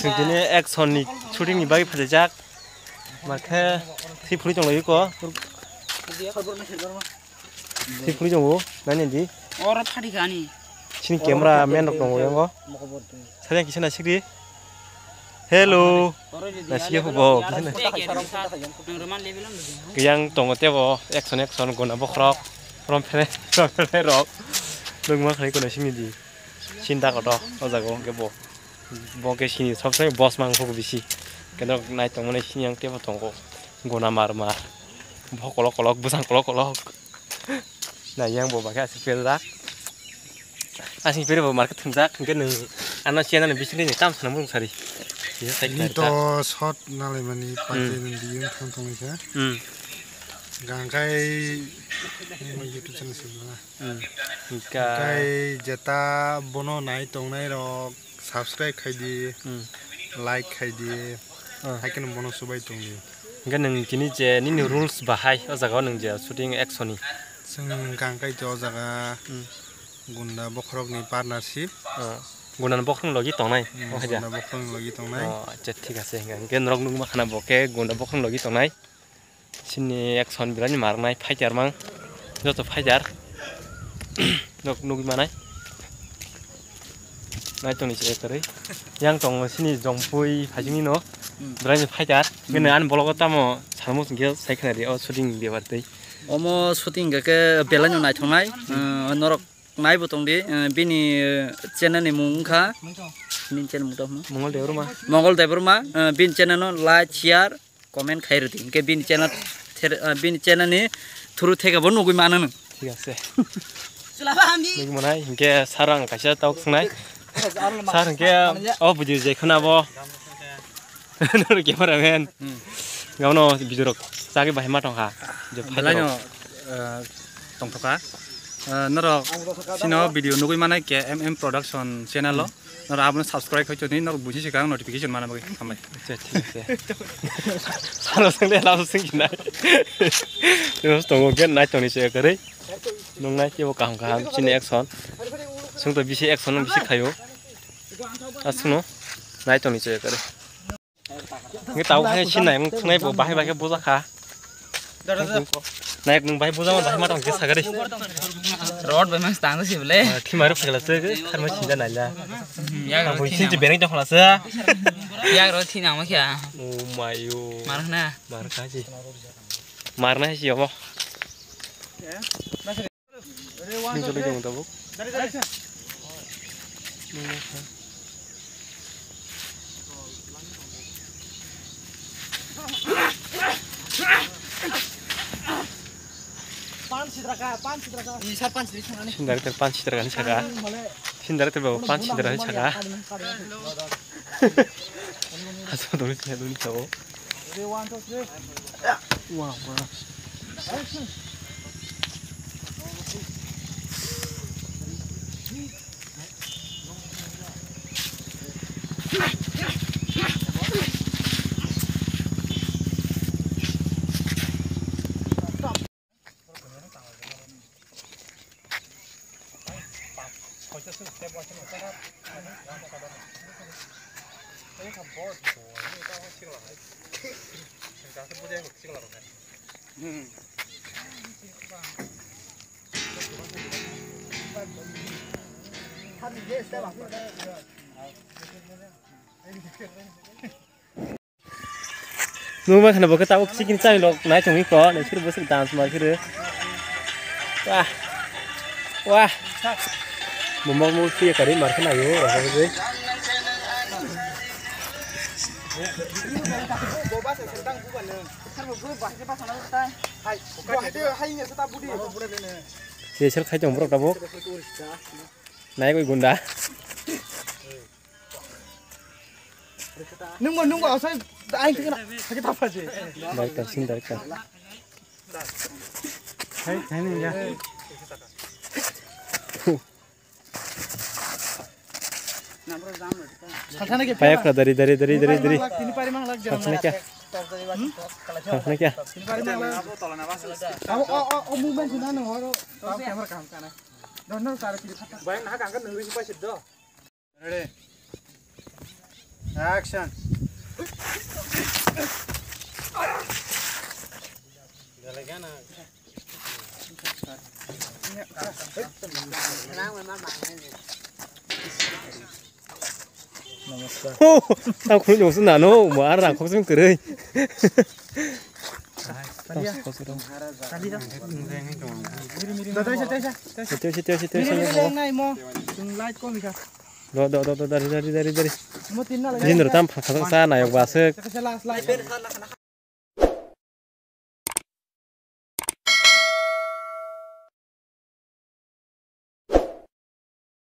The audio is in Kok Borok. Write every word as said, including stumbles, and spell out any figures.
Tini action ni shooting ni bagwi phaijak. Makhe thwi phuri tong laio ko. Thwi phuri tongo, nai nai di. Oro phadi kha ani. Chini camera man rok tongo yango. Sajak kisa na sikri. Hello. Na sikya hubo kisa na. Yang tongo tebo action action gona bokhorok. Rom phere rom phere rok. Nungma khlai kono simi di. Sinta koto o jaga o hwnkhe bo. Bo khe sini sob sai boss mang kho bisi. Keno nai tongmani sini ang tebo tongo. Guna mar mar. Bo kolok kolok, bwsang kolok kolok. Nai yang bo bakhe aswk peljak. Aswk pere bo market thwngjak. Hwnkhe nwng ano channel ni bisingtwi ni tam sana mung sari. Bisa sai Nini khnari ta. To shot nalaimani Hmm. Paithairani biyung thang tongwi kha. Hmm. Gangkai nini YouTube channel sibla. Hmm. Hwnkhe Hwnkhe jeta bono nai tongnai rok subscribe khai di, Hmm. Like khai di, Ah. Hai kheno bono subai tong di. Hwnkhe nwng tini je nini rules bahai o jaga o nwng je shooting action ni. Chwng gangkai to o jaga Hmm. Gunda bokhorok ni partnership. Ah. Gunda bokhorok ni logi tongnai. Hmm, o haja. Gunda bokhorok ni logi tongnai. Oh, acha, thik ase. Hwnkhe norok nukma khana bo khe gunda bokhorok ni logi tongnai. Sini action belai ni marnai fighter mang. Joto fighter. Nok nugwi manai. Nai tongni se kwrwi. Yang tongo sini jongpui phajini no. Hmm. Belai ni fighter. Hmm. Bini ani bologo tamo salmo singkhe sai khna di o shooting bepar tei. Omo shooting khe belai no naithoknai. Hmm. Uh, norok nai bo tong di. Uh, bini channel ni mung wngkha. Bini channel mung tong. Mongol Debbarma. Mongol Debbarma. Uh, bini channel no like, share, comment khai rwdi, hwnkhe bini channel ther-, ah, bini channel ni through theke bo nugwi mano nwng. Thik ase. Nugwi manai, hwnkhe sir ang kaisa tok swngnai. Sir, hwnkhe o video je khuna bo. Noro cameraman. Hmm. Gabano video rok chagwi bahai ma tongkha. Je fight Belai rok. No, ah, tongthokha. Ah, norok sino video nugwi manai K M M Production channel o. Hmm. Norok abono subscribe khai tongdi, norok buji swkang notification mana bagwi. Hambai. Acha, thik ase. Salo swng de, labo swng kinai. Tei tongo gen nai tongni se kwrwi. Nung nai kebo kaham kaham chini action. Swng to bisi action no bisi khaio. Aswkno nai tongni se kwrwi. Nge tau hai sinai mung thunai bo bahai bahai boja kha. Nayak nung bai bujama bai matang khe sagari. Rod bai mas tang si bole. Thimaro phagla se kharma sinja naila. Yak Ang ro bo thina. Sinji bereng tong khla se. Yak ro thina ma kya. Oh my yo. Mar na. Mar kha ji. Mar na si obo. Ni jolai jong tabuk. Pan sitra ka, pan sitra ka. Ni sar pan sitra thangani. Sindar ter pan sitra kan saka. Sindar ter babu pan sitra kan saka. Haso dulu sih dulu tahu. Ready, one, two, three. Wow, wow. Action. Nungma khana bo khe tabuk chicken chai lok nai tongwi ko, nai suru bwswk dance mar khiru. Wah. Wah. Bo mok mok phiya kari mar khana yo, rokha bwswk. Jesel khai tong borok tabuk. Nai koi gunda. Nungbo, nungbo, asai, aing thikna, thaki tapa je. Director, scene director. Hai, hai, nung ya. Salthana ke Payak na dari, dari, dari, dari, dari. Tini pari mang lak, tini pari mang lak jang. Salthana kya? Hmm? Salthana kya? Tini pari mang lak. Abo, o, o, o, movement sina nang horo. Tau camera kaham kana. Don, don, kara kiri khata. Bayang na kangka nang ri pai siddo. Ready? Action. Oh, tang khulung jong se nano, mo ar rang khok sing kwrwi. Teo, teo, teo, teo, teo. Nai mo. Chung light kom ikha. Do, do, do, do, dari, dari, dari, dari. Mo tin na lagi. Jindro tam pha-, pha-, sa nayok ba se. Last, last.